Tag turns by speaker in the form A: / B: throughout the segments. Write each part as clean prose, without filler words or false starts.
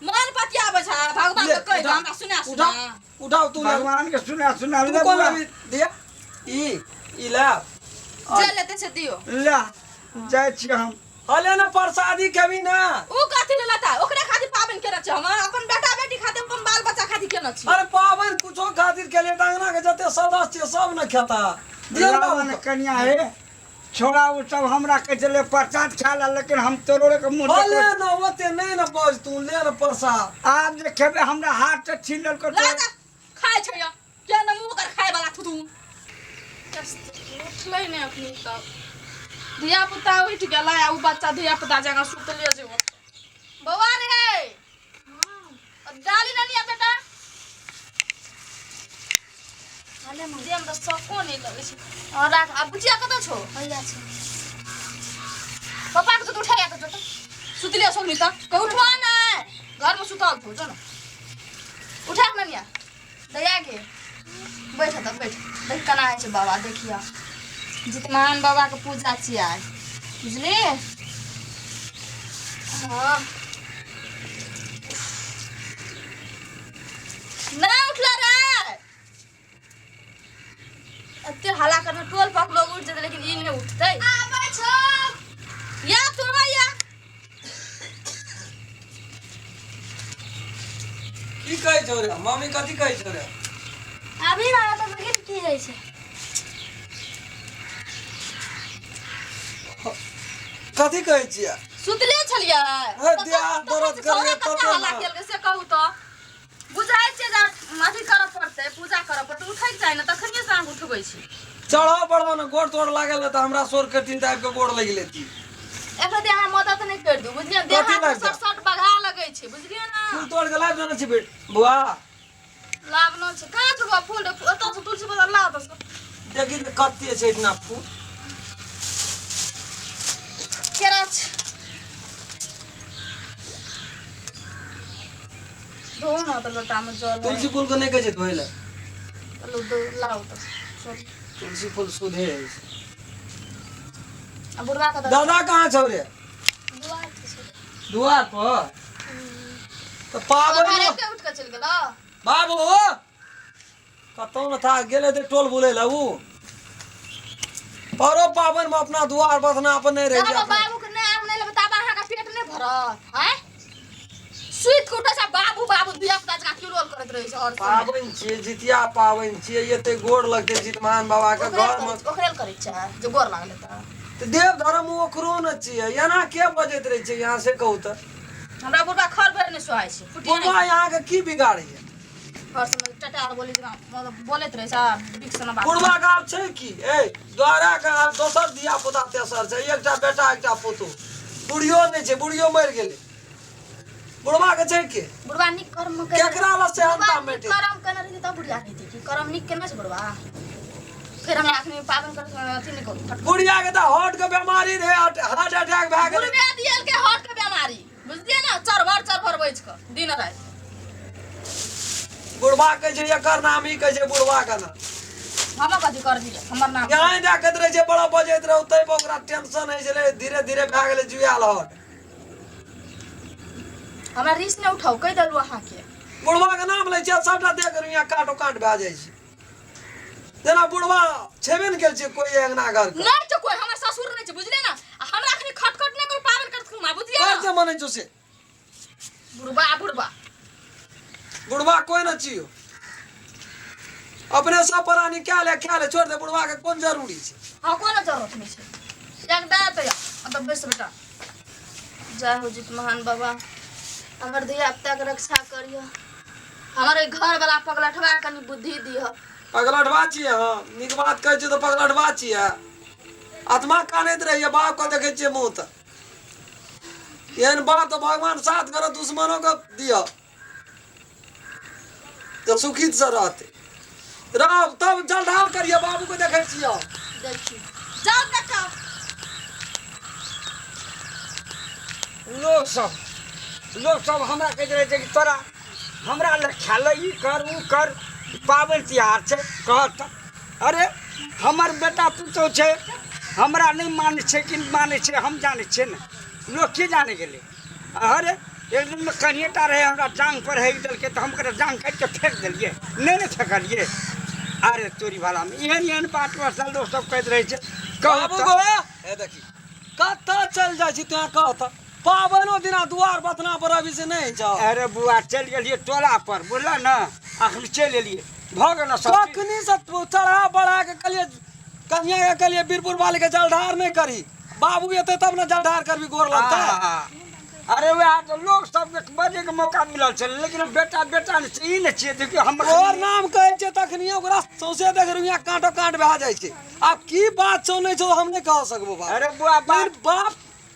A: मन पतियाबै छै भगवान के कहि दे हमरा सुना
B: उठा
A: सुना।
B: उठाओ तू ले।
C: भगवान के सुना सुना
B: तू
C: ले
B: कोन
C: बुआ।
B: लेबी दिया ई ई ले।
A: जे लेते से दियो।
C: ले जाइ छी हम।
B: हले ने प्रसादी खेबी ना।
A: ऊ कथी ले लेता? ओकरे खातिर पाबनि केने छी हम, अपन बेटा बेटी खातिर, अपन बाल बच्चा खातिर केने छी।
B: अरे पाबनि कुछो खातिर के लिए अंगना के जते सदस्य छै सब ने खेता। दिया ने बाबू
C: रावण
B: के।
C: कनिया हे छोड़ा, ओ सब हमरा कहै छलै प्रसाद खा ला, लेकिन हम तोरो के मुँह
B: हले
C: देखबै।
B: ने ओते नहीं ने बज तू ले ने प्रसाद।
C: आब जे खेबै हमरा हाथ से छीन लेलको।
A: ला जा, खाइ छै यौ। के ने मुँह कर खाय वाला थुथु। उठलै नहि अखनी तक। धिया पुता उठि गेलै आ उ बच्चा धिया पुता जकाँ सुतले छै। बौआ रे, डाली ना लिया बेटा। देह में तऽ सको नहि लगै छै। और राख। आ बुचिया कतऽ छौ?
D: हैया छै।
A: पप्पा के तो उठाया के जो सुतले छौ नि तऽ कह उठवा नै, घर में सुतल छौ। जो न उठा के ननिया दया के बैठ तऽ बैठ। देख केना होइ छै बाबा, देखिया जितमान बाबा के पूजा छियै आइ, बुझली? हाँ नहीं उठला रे, एते हल्ला करने टोल पर लोग उठ जेतै, लेकिन ई नहीं उठतै।
D: आबै छौ।
A: या तुरबा या।
B: की कहै छौ रे मम्मी, कथी कहै छौ रे?
D: अभी ना तऽ देखिन की होइ छै।
B: कथी कहै छियै?
A: सुतले छलियै।
B: हे, देह हाथ दर्द करैए
A: कते
B: तते
A: हल्ला
B: ने।
A: केलकै से कहू तऽ बुझाइ छै जे अथी करऽ पड़तै, पूजा करऽ पड़तै, उठैके चाही ने, तखनिये से अहाँके उठबै छी।
B: चढ़ऽ पड़बो ने, गोड़ तोड़ लागल ने तऽ हमरा शोर करती तऽ आबि कऽ गोड़ लागि लेती।
A: एकरा देह अहाँ मदद नहि करि दू, बुझलियै? देह
B: कथी
A: हाथ
B: लागि
A: सट सट बघा लगै छै, बुझलियै ने?
B: फूल तोड़ के लाबि देने छी बेट बुआ।
A: लाबनो छै कहाँ छै बौआ फूल रे? ओतऽ से तुलसी बदल ला ओतऽ से।
B: देखी तऽ कते छै इतना फूल।
A: केरा छै, धो न तऽ लोटामे जल।
B: तुलसी फूल के नहि कहै छै धोइ लए।
A: चलू लाउ तऽ चलू।
B: तुलसी फूल शुद्धे अछि।
A: आ बुढ़वा के तऽ
B: दादा कहाँ छौ रे?
D: दुआर पर छै।
B: दुआर पर तऽ पाबनि
A: रातिे उठि कऽ चलि गेलौ।
B: बाबू कतौ न था गेले ते टोल बुलै लए। ऊ परो पाबनि में अपना दुआर बसना अपन नहीं रहे
A: जब
B: छै।
A: बाबू के नहि आब नहि लेबै तब अहाँके पेट नहि भरत? आँय, सुति कऽ उठै छै बाबू बाबू, धिया पुता जकाँ किलोल करैत रहै छै हर समय।
B: पाबनि छियै, जितिया पाबनि छियै, एते गोड़ लगतै जितमान बाबा के
A: ओकरे
B: घर में।
A: ओकरे लए करै छै जे गोर लागलै तऽ
B: तऽ देव धर्म ओकरो ने छियै। एना के बजैत रहै छै यहाँ से कहू तऽ?
A: हमरा बुढ़बा खर भरि नहि सोहाइ छै, फुटिया
B: बुढ़वा अहाँके की बिगाड़ैया?
A: हर समय टटा बोली जकाँ मतलब बोलैत रहै छै आ बिक सन बात।
B: बुढ़वा के आब छै की? ए द्वारा के आब दोसर धिया पुता तेसर छै, एकटा बेटा एकटा पुतोह, बुढ़ियो नहि छै, बुढ़ियो मरि गेलै। बुढ़वा के छै के?
A: बुढ़वा नीक कर्म केने।
B: केकरा लग सेहनता
A: बुढ़वा नीक
B: मेटे?
A: कर्म केने रहितै तब बुढ़िया रहितै की? कर्म नीक केने छै बुढ़वा। फेर हमरा अखनी पाबनि करैत समय अथी नहि करू फट।
B: बुढ़िया के तऽ हार्ट के बीमारी रहै, हार्ट अटैक भए गेलै।
A: बुढ़बे दियल के हार्ट के बीमारी, बुझलियै ने? चरभर चरभर बैठ कऽ दिन राति।
B: बुढ़वा कहै छै एकर नाम, ई कहै छै बुढ़वा के नाम।
A: हम कथी करलियै? हमर नाम
B: यहाँ देखैत रहै छै, बड़ा बजैत रहू, ताहि पर ओकरा टेंशन होइ छलै, धीरे धीरे भए गेलै जुआल हार्ट।
A: हमरा रिस नहि उठाउ, कहि देलहुँ अहाँके।
B: बुढ़वा के नाम लै छै, सबटा देख रुइया काटो काट भए जाइ छै, जेना बुढ़वा छेबे ने गेल छै कोई अंगना घर के।
A: नहि छै कोई, हमर ससुर नहि छै, बुझलियै ने? आ हमरा अखनी खटखट नहि करू पाबनि करत खुमा, बुझलियै
B: कर
A: ने?
B: जे मनै छौ से।
A: बुढ़बा बुढ़बा
B: बुढ़वा कोई न छियो, अपने सब प्राणी क्या ले क्या ले, छोड़ दे बुढ़वा के, कोन जरूरी छै?
A: हाँ, कोनो जरूरत नहि छै। एक दे तऽ या मतलब बैस बेटा। जय हो जित महान बाबा, हमर धिया पुता के रक्षा करिह, हमर एहि घर वाला पगलठवा कनि बुद्धि दिह।
B: पगलठवा छियै हम? नीक बात कहै छियै तऽ पगलठवा छियै? आत्मा कानैत रहैया बाप के देखै छियै मुँह तऽ। एहन बाप तऽ भगवान साथ करत दुश्मनो के दिअ तऽ सुखित से रहतै। रहब तब जलढाल करियै, बाबू के देखै छियै।
A: देखी जाउ देखा।
C: लोक सब हमरा कहैत रहै छै कि तोरा हमरा लग खाय ले ई कर ओ कर, पाबनि तिहार छै। कहत अरे हमर बेटा पुतहु छै, हमरा नहि मानै छै कि मानै छै, हम जानै छियै ने, लोक की जाने गेलै? अरे एक दिन में कनिएटा रहे हमरा जांग पर हेग देलकै तऽ हम ओकरा जांग काटि के फेंक देलियै नहि ने फेकलियै। अरे तोरी भाला में एहन एहन बात बसल लोक सब कहैत रहै छै। कहू
B: बाबू
C: तऽ
B: गो हे देखी कतऽ चलि जाइ छी तोरा कह तऽ पाबनो दिना दुआर बथना पर अभी से नहि छौ।
C: अरे बुआ चलि गेलियै टोला पर बुझल ने, अखन चलि एलियै भऽ गेल सब चीज।
B: कखनी से चढ़ा बढ़ा के कहलियै कनिया के कहलियै बीरपुर वाली के जलधार नहि करी, बाबू एतै तब ने जलधार करबी गोर लगतै।
C: अरे वएह तऽ लोक सबके बजै के मौका मिलल छलै, लेकिन बेटा बेटा नहि छै, ई नहि छियै। देखियौ हमर
B: तोहर नाम कहै छै तखनिये ओकरा सौंसे देख रुइया काँटो काँट भए जाइ छै। आब की बात छौ नहि छौ हम नहि कह सकबो बाप।
C: अरे बुआ बात
B: लेकिन बाप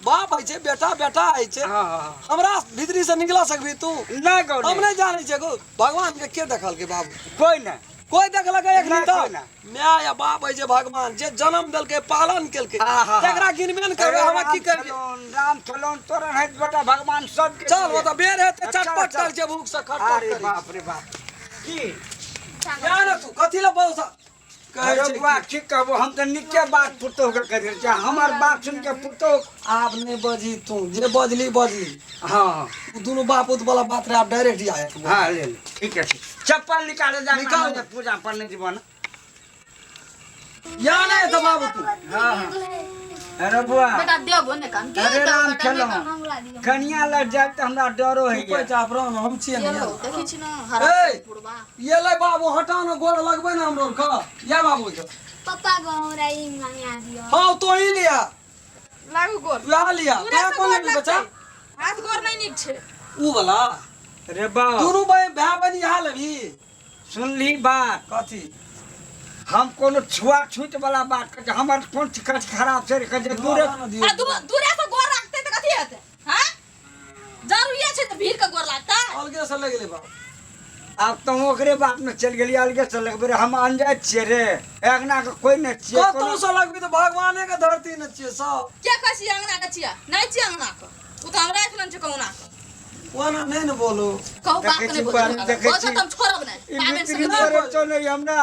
B: बाप होइ छै, बेटा बेटा होइ छै।
C: हाँ, हाँ, हाँ।
B: हमरा भीतरी से निकला सकबी तू?
C: नहि गौ,
B: हम नहि जानै छियै गौ, भगवान के के देखलकै बाबू?
C: कोइ नहि।
B: कोइ देखलकै एखनी
C: नहि,
B: तक?
C: कोइ नहि।
B: माय या बाप होइ छै भगवान, जे जन्म देलकै पालन केलकै,
C: हाँ, हाँ, हाँ।
B: तकरा गिनबे ने करबै, हमरा की
C: राम
B: करियै?
C: खेलौन, राम खेलौन तोरा नहि बेटा भगवान सबके
B: चल,
C: दिए।
B: ओ तऽ बेर हेतै,
C: चल,
B: चटपट
C: चल।
B: करै छै भूख से खटखट
C: अरे
B: करै छै।
C: बाप रे बाप, की
B: या ने तू कथी लए भरोसा कहै
C: अरे
B: छै
C: बुआ
B: की?
C: ठीक कहबो, हम तऽ नीके बात पुतोह के कहि देल छियै, हमर बात सुनि के पुतोह
B: आब नहि बजही तू, जे बजली बजली।
C: हाँ।
B: ओ दुनू बाप पूत वाला बात रहे, आब डायरेक्ट या
C: हाँ ले ले, ठीक है ठीक। चप्पल निकाले जा,
B: निकाल।
C: निकाल पूजा पर नहीं जीवन
B: या नहीं तो बाबू तू।
C: हाँ, हाँ। अरे बुआ
A: बेटा देबो ने कान के
C: अरे राम
A: बेटा,
C: खेलौं।
D: हमरा दियौ।
C: कनिया लग जाए तऽ हमरा डरो
B: चुप
C: होइए।
B: चाप रह न, हम छियै ने।
A: ये लो, देखै छी ने हरा
B: ए!
A: बुढ़बा।
B: ये ले बाबू हटाओ ने, गोर लगबै ने हमरो के। या बाबू के।
D: पप्पा को हमरा ई मंगा दियौ।
B: हाँ तो ही लिया।
A: लागू गोर।
B: वएह लिया।
A: दूरे
B: तोरा
A: से
B: कोन
A: गोर
B: लेबही बच्चा?
A: लगतै। हाथ गोर नहीं नीक छै।
B: ऊ वाला।
C: रे बा।
B: दुनू भाई भाय बहिन इएह लेबही।
C: सुनली बात?
B: कथी?
C: हम कोनो छुआ छूत वाला बात करै छी, हमर कोन चीज खराब छै रे, कहै छै दूरे।
A: आ दूरे से गोर राखतै तऽ कथी हेतै? हाँ? जरूरी छै तऽ भीड़ के गोर लागतै?
B: अलगे से लग गेलै बाप।
C: आब तऽ ओकरे बात में चलि गेलियै, अलगे से लगबै रे, हम अनजाइत छियै रे, अंगना के कोइ नहि छियै,
B: कतौ
C: कोनो-
B: से लगबी तऽ भगवाने के धरती ने छियै सब।
A: के कहै छी अंगना के छियै? नहि छियै अंगना के। ओ तऽ हम राखि लेने छियै कहुना के।
B: ओना नहि ने बोलू।
A: कहू बात
C: देखै
A: नहि
C: छी,
A: बोलू।
C: पानि देखै
A: बोलछऽ
C: छी।
A: तऽ हम छोड़ब नहि।
C: ई
A: पाबनि से
C: बिक्री
A: नहि
C: करै छौ नहि हमरा।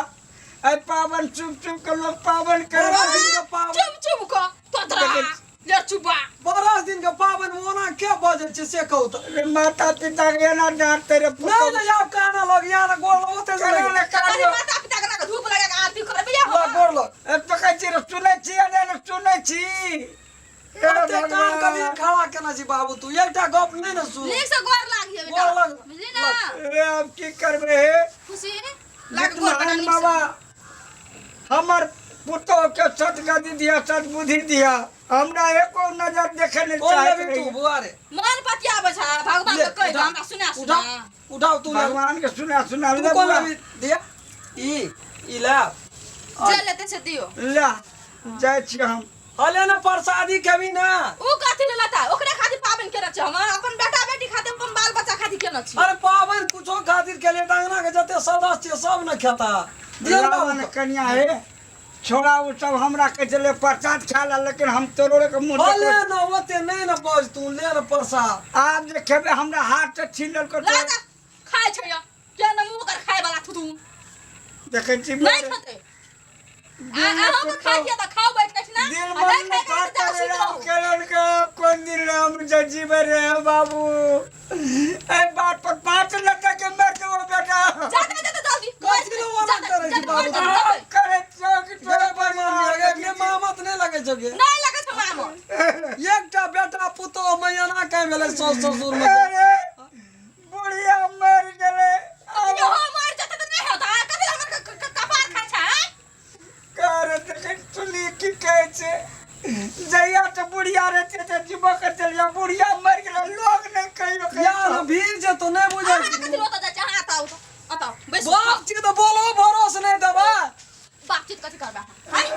C: एहि पाबनि चुप चुप के लोक पाबनि करै
B: बरस दिन के पाबनि।
A: चुप चुप कऽ तोतरा
C: देखै छी।
A: ले चुपा।
B: बरस दिन के पाबनि ओना के बजै छै से कहू तऽ।
C: रे माता पिता के एना डांटते रे पुतहु।
B: नहि नहि, आब काना लग, यहाँ ने गोर लग, ओतै से
C: केना
B: लग।
C: ने
A: कहीं
C: कानो।
A: माता पिता के ना धूप लगा के आरती करबै या
B: लग, गोर लग।
C: ए, तो कहै छी रे, सुनै छी या नहि सुनै छी? हे
B: एते कान
C: भगवान।
B: कभी खड़ा केने छी बाबू तू, एकटा गप नहि ने सुन।
A: नीक से गोर लागिए बेटा।
B: गोर लग।
A: बुझली ना?
C: रे आब की करबै हे?
A: खुशी लाग गोर बेटा
C: जितमान
A: नीक से।
C: बाबा हमर पुतोह के सदगति दिया, सद्बुद्धि दिया, हमरा एको नजर देखे नहीं
B: कोन
C: चाहैत
B: लेबही तू
C: रहियै।
B: बुआ रे?
A: मन पतियाबै छै भगवान
B: ले,
A: के कहि
B: उठा,
A: हमरा सुना सुना।
B: उठा, उठाओ तू ले।
C: भगवान के सुना सुना
B: तू
C: ले
B: कोन
C: बुआ।
B: लेबही दिया? ई, ई ले।
A: जे लेते से दियो।
C: ले जाइ छी हम।
B: हले ने प्रसादी खेबी ना।
A: ऊ कथी ले लेता? ओकरे खातिर पाबनि केने छी हम, अपन बेटा बेटी खातिर, अपन बाल बच्चा खातिर केने छी।
B: अरे पाबनि कुछो खातिर केलिए तऽ अंगना के जते सदस्य छियै सब ने खेता। दियौ ने बाबू
C: रावण
B: के।
C: कनिया हे छोड़ा, उ सब हमरा कहै छलै प्रसाद खा ला, लेकिन हम तोरे के मुँह
B: हले
C: देखबै।
B: ने ओते नहि ने बज तू, ले ने प्रसाद।
C: आब जे खेबै हमरा हाथ से छीन लेलको।
A: ला जा, खाइ छै यौ। के ने मुँह ओकर खाय वाला थुथु।
C: देखै छी
A: नहि खेतै। आ अहाँ के खाइ छियै तऽ खाउ बैठ के ना।
C: दिल
A: आ
C: मन
A: नहि
C: में
A: खाइ के तऽ
C: काटल
A: सुति
C: राम
A: रहू।
C: केलन के कोन दिन राम जे जीवे रे बाबू। एहि बात पर 5 लटा के मर देबो बेटा।
A: जा जा जा जल्दी।
B: कथी लए ओना करै छी बाबू?
C: आब करै छियौ कि तोरा
B: गे बदमाश, गे, गे मामत नहि लगै छौ गे?
A: नहि लगै छौ मामत।
B: एकटा बेटा पुतोह मे एना काहे भेलै साउस ससुर मे?
C: अरे बुढ़िया मर गेलै।
A: आब इहो मर जेतै तऽ नहि हेतै। कथी लए हमर कपार खाइ छै, आँय?
C: कर देखै सुनी की कहै छै। जहिया तऽ बुढ़िया रहतै तऽ जीबो के चलिया, बुढ़िया मर गेलै लोग नहि कहियो कहै
B: यार
C: छौ।
B: भीड़ छै तो नहि बुझै
A: अहाँ
B: छी।
A: कथी लए ओतऽ जाइ छै? अहाँ एतऽ आउ तऽ, एतऽ आउ, बैसू,
B: बाप
A: खाउ।
B: छी तऽ बोलो भरोस नहि देबै।
A: बातचीत कथी करबै अहाँ? आँय?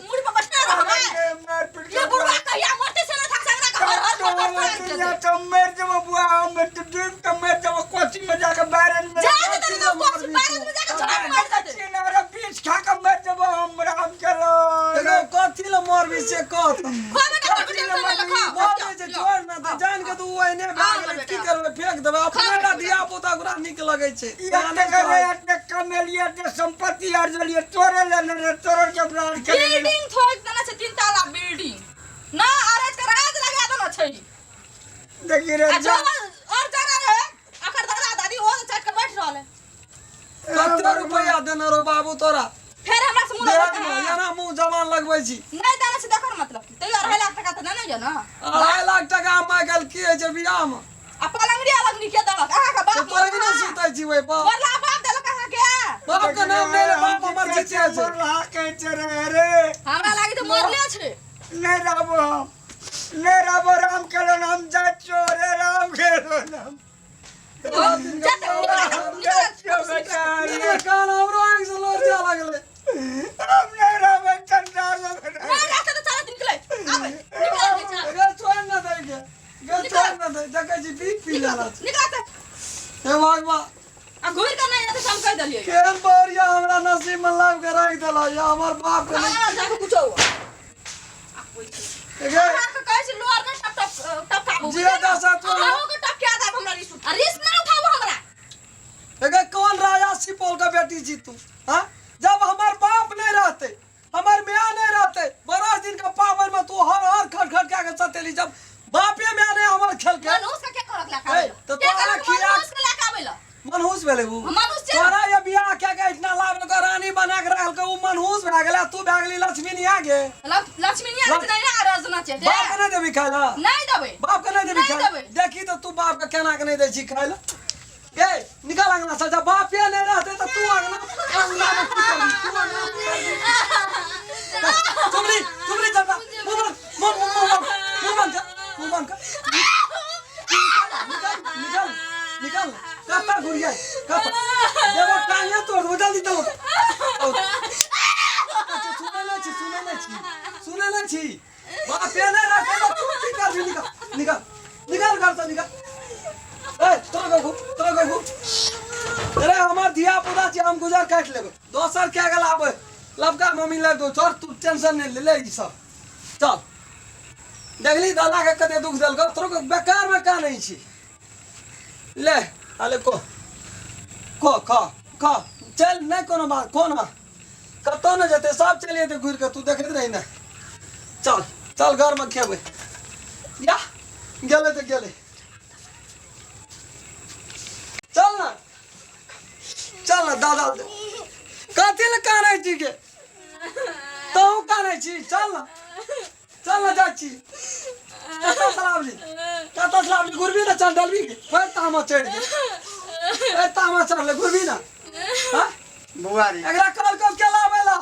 A: मुड़ी पर बैठने रहबै?
C: अरे मार पीट
A: ये बुढ़वा कहिया मरतै से नहि थाक संगरा के हर हर पर पर प्राण
C: दुनिया
A: जेतै।
C: तो मर जेबो बुआ, हम तऽ डूबि के मर जेबो कोसी में जाके बैरन में।
A: जा जेतै तऽ कोसी बैरन में जाके झाड़ मारि देतै।
C: किनारे बीच खा के मर जेबो हम राम केलो।
B: देखो कथी लए मरबी से कह तऽ।
A: खो बेटा, खो, टेंशन नहि ले, खो।
B: मरबै छै छोड़ ने तऽ जानि के तू ओहने भए
A: आओ
B: गेलै,
A: बेटा।
B: की करबै फेंक देबै। अपने
A: खा
B: टा धिया पुता ओकरा नीक लगै छै।
C: एते करे एते कमेलियै एते सम्पत्ति अर्जलियै तोरे लेने रे, तोरे के प्राण के लेने।
A: बिल्डिंग थोक देने छै 3 ताला बिल्डिंग। ना अरेज के राज लगा देने छै।
C: देखी रे
A: आ
C: जा।
A: जल
B: देने रहो बाबू तोरा
A: फेर हमरा से मुंह
B: देह
A: लगबै
B: मे
A: अहाँ।
B: एना मुंह जवान लगबै छी।
A: नहि देने छै तकर मतलब की? तैयो 2.5 लाख टका तऽ नहि ने यऽ ने।
B: 2.5 लाख टका हम आइ काल्हि की होइ छै बियाह मे?
A: आ पलंगड़ी अलंगड़ी के देलक अहाँके बाप?
B: तऽ तोरे नहि सुतै छी ओहि पर।
A: मरला बाप देलक अहाँके?
B: बाप के नाम नहि रे, बाप हमर जीते छै।
C: मरला कहै छै रे रे।
A: हमरा लागे तऽ मरले छै।
C: नहि रहबो हम, नहि रहबो राम खेलो हम जाइ छियौ रे, राम खेलो हम जाइ छियौ बेटा रे।
B: कान हमरो आँखि से लोर जाय लगलै।
C: हम नहि रहबै संसार मे बेटा।
A: नहि रहतै तऽ चलत निकलै आबै निकलै चल।
B: गे छोड़ि ने दै गे, गे छोड़ि ने दै, देखै छी पी पी लेला छै।
A: निकलै तऽ।
B: हे भगवान,
A: आ घुरि कऽ नहि एतै से हम कहि देलियै।
B: केहन बढ़िया हमरा नसीब मे लाबि के राखि देला या हमर बाप के नहि।
A: हमरा जाके कुछो
B: गे
A: अहाँके कहै छी लोर नहि टप टप टपकाबू।
B: जे दशा तोरा-
A: अहाँके टपका देब हमरा रिस आ रिस नहि उठाबू हमरा।
B: गे कौन राजा सुपौल के बेटी छी तू? हाँ, जब हमर बाप नहीं रहते, हमर माय नहीं रहते, बरस दिन के पावन में तू हर हर खट खट के सतेली, जब बापे माय नहीं हमर खेल के।
A: मनहूस के के करक लए के
B: ए, तऽ
A: के
B: तोरा
A: करक
B: खिया-
A: मनहूस के लए के आबै लए?
B: मनहूस भेलै उ।
A: मनहूस छै।
B: तोरा ये बियाह के के इतना लाभ के रानी बना के रखल के उ मनहूस भए गेलै, तू भए गेली लक्ष्मीनिया गे।
A: लक्ष्मीनिया के नहि ने रजना छै।
B: बाप के नहीं देबी खाय ला?
A: नहि देबै।
B: बाप के नहीं देबी
A: नहि
B: खाय ला?
A: देबै।
B: देखी तऽ तू बाप के केना के नहीं दै छी खाय ला? ए निकल अंगना से, जब बापे नहीं रहते तऽ तू अंगना अंगना में की करबी? तू अंगना में की करबी? तुमरी तुमरी चल मुंह बंद, मुंह मुंह मुंह बंद, मुंह बंद कर, मुंह बंद कर। निकल निकल निकल, कत्ता घुरिया कत्ता देबो टांगे तोड़ देबो, जल्दी देबो। अच्छा सुनै नहि छी, सुनै नहि छी, सुनै नहि छी। बापे नहीं रहते तऽ तू की करबी? निकल निकल निकल घर से निकल। ए तोरा गो, तोरा गो अरे हमर धिया पुता छी, हम गुजर काटि लेबै, दोसर क्या गेल आबै लबका मम्मी ले दो, छोड़ तू टेंशन नहीं ले, ले ई सब चल। देखली दादा के कते दुख देलको तोरो के, बेकार में का नहीं छी। ले अले को को खा खा चल, नहीं कोनो बात, कोना कतौ ने जेतै, सब चलि जेतै घुरि के, तू देखैत रही ने। चल चल घर में खेबै, या गेलै तऽ गेलै। चल ना चल ना दादा, कथी लए कानै छी गे? तहूँ कानै छी? चल ना चल ना, जाइ छी। कतऽ से लाबली, कतऽ से लाबली? घुरबी ना, चल डलबी के फेर तामा चढ़ि गेल। ए तामा चढ़ले, घुरबी ना। हाँ
C: बौआ रे,
B: एकरा कल कब के लाबै ला?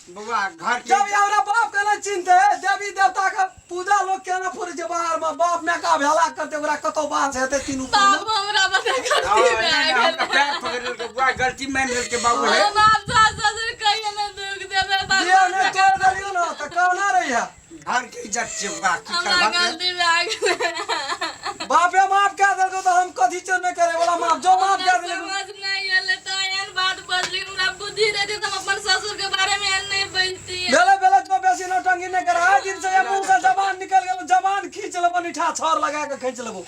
C: बौआ घर के
B: जब ई हमरा बाप के नहीं चिन्हते, देवी देवता के पूजा लोग केना पूरे छै बाहर में, बाप माय का भेला करते, ओकरा कतौ बास हेतै तीनू
A: बाप हमरा बता
C: हाँ,
A: गलती
C: नहीं,
A: भए
C: नहीं,
A: गेल।
C: हमरा पैर पकड़ लेलकै बौआ, गलती मानि लेलकै बाबू है।
A: हम आब सास ससुर कहियो नहि दुख देबै
B: जे
A: भगवान।
B: नहि तोड़ देलियौ ना तऽ कहना रही है।
C: घर के इज्जत छै बौआ, की
A: हमरा
C: करबा के?
A: गलती भए गेल।
B: बापे माफ कए देलकौ तऽ हम कथी चोर नहि करे वाला माफ जो माफ कए देलकौ।
A: समझ नहि एलै तऽ एहन बात बजली। हमरा बुद्धि रहती तऽ हम अपन ससुर के बारे में एहन नहि बजती।
B: भेलै भेलै, जो बेसी नौटंकी नहि कर। आइ दिन से मुंह से जबान निकल गेल, जबान खींच लेबो, निठा छर लगा के खींच लेबो।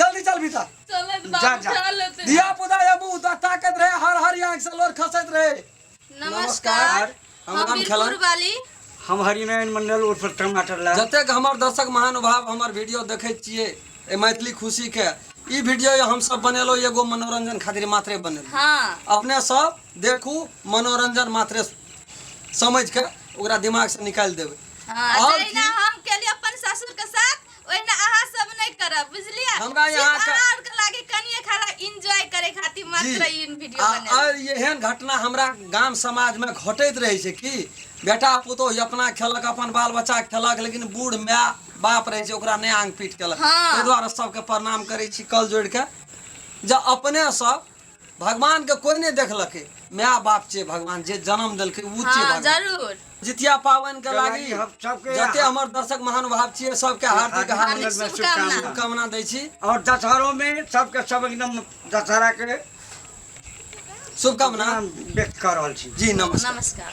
B: जल्दी चल भीतर।
A: चलत
C: जा,
A: बाबू
C: जा।
A: चलत।
B: धिया पुता ये मुंह तऽ ताकत रहे, हर हर आँखि से लोर खसैत रहे।
A: नमस्कार,
B: हम
A: हम
B: राम
A: वीरपुर
B: खेलन
A: वाली,
C: हम हरिनारायण मंडल उर्फ टमाटर लाल।
B: जतेक हमर दर्शक महानुभाव हमर वीडियो देखै छियै एहि मैथिली खुशी के, ई वीडियो हम सब बनेलहुँ एगो मनोरंजन खातिर मात्रे बनेलहुँ।
A: हाँ,
B: अपने सब देखू, मनोरंजन मात्रे समझ के ओकरा दिमाग से निकालि देबै।
A: हाँ,
B: और
A: जहिना
B: की?
A: हम केलियै अपन ससुर के साथ ओहिना अहाँ सब नहि करब, बुझलियै?
B: हमरा यहाँ
A: सिर्फ
B: के-
A: अहाँ आरके लागे कनिये खाला एंजॉय करे खातिर मात्र ई वीडियो
B: आ
A: बनेलहुँ।
B: और एहन घटना हमरा गाम समाज में घटैत रहै छै कि बेटा पुतोह अपना खेलक, अपन बाल बच्चा खेलक, लेकिन बूढ़ माय बाप रहै छै ओकरा नहि आंग पीट केलक।
A: हाँ।
B: ताहि दुआरे सबके प्रणाम करै छी कल जोड़ि के, जे अपने सब भगवान के कोई नहीं देखलकै, माय बाप छै भगवान, जे जन्म देलकै उ छै
A: हाँ
B: भगवान।
A: जरूर।
B: जितिया पाबनि के लागी
C: हम सबके
B: जते हमर दर्शक महानुभाव छियै सबके हार्दिक हार्दिक
A: शुभकामना।
B: शुभकामना दै छी
C: और दशहरो में सबके सब एकदम दशहरा के
B: शुभकामना
C: व्यक्त कर रहल छी
B: जी। नमस्कार।
A: नमस्कार।